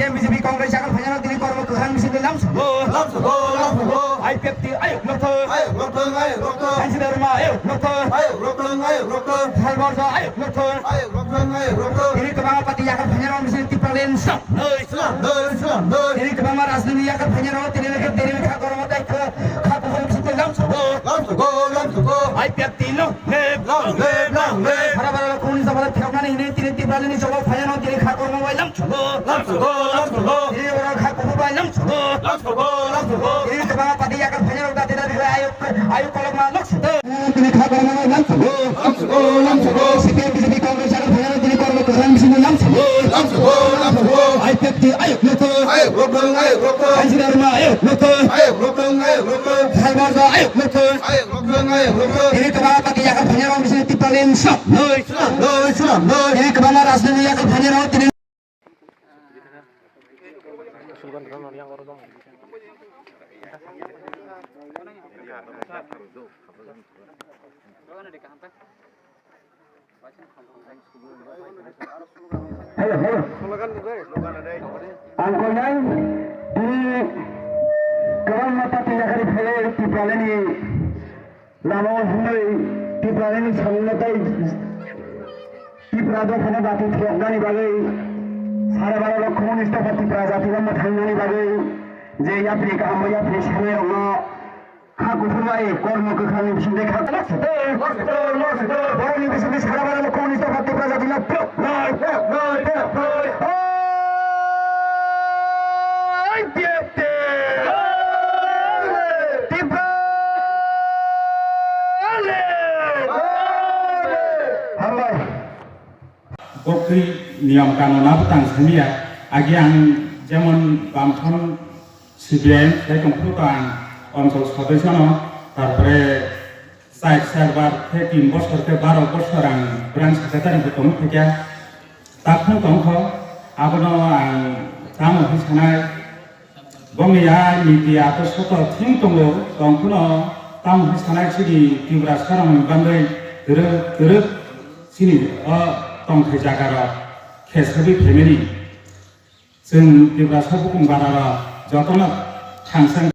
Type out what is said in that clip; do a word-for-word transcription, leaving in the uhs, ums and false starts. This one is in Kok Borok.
M B J P Congress jaga phanyano tini kormo kwthang misil lamsongo. Lamsongo, lamsongo. I P F T ayuk nokthok. Ayuk nokthok, ayuk nokthok. Kansi Dharma ayuk nokthok. Ayuk nokthok, ayuk nokthok. Thalborjo ayuk nokthok. Ayuk nokthok, ayuk nokthok. Tini kwbangma party yakarphanyarok misil Tipraland swnamnai. Swnamnai, swnamnai. Tini kwbangma rajniti yakarphanyarok tini lekhe tini kha kormo tei kha, kha kuphur misil lamsongo. Lamsongo, lamsongo. I P F T no. Long live, long live. Hara bara khuni sabala thoknani hini tini Tipralandni jogo phayano tini kha kormo bai lamsongo. Lamsongo, lamsongo. Tini ora kha kormo bai lamsongo. Lamsongo, lamsongo. Tini tebang pati yakar phayano dati dati khlai ayuk, ayuk kolok ma lamsongo. Tini kha kormo bai lamsongo. Lamsongo, lamsongo. C P M, B J P, Congress yakar phayano tini kormo kwthang bisingni lamsongo. Lamsongo, lamsongo. I P F T ayuk nokthok. Ayuk nokthok, ayuk nokthok. Kansi Dharma ayuk nokthok. Ayuk nokthok, ayuk nokthok. Thalborjo ayuk nokthok. Ayuk nokthok, ayuk nokthok. Tini kwbangma party yakarphanyarok bising Tipraland swnamnai. Swnamnai, swnamnai. Tini kwbangma rajniti yakarphanyarok tini Hello, hello. Ang koinai, tini kwbangma party yakarwi phaiwi Tipralandni lama o hwnwi Tipralandni samungno tei Tipra dophano dati thoknani bagwi sare baro lok khumuni stopha Tipra jati bamma thangnani bagwi je yapri kaham yapri sanai rokno kha kuphur bai kormo kwkhwrangni bisingtwi kha borokni bisingtwi sara baro lok khumuni stopha Tipra jati no Hambai. Bokri niyom kanun abo tang simiya. Agi ang jemon bamthon C P I M khlai tong phuru ang onchol sodesyono, tarpore char serbar khe tin bosor khe baro bosor ang branch secretary bo tong thekya. Takhung tongkho, abono ang tamo hwnwi sanai, bongni a niti ato soto thing tongo, tongkhuno tamo hwnwi sanai chini Tiprasa rokni bagwi twrwk twrwk chini o tongthai jagarok khe sagwi phaimani. Chwng Tiprasa bukung bararok jotono thangsang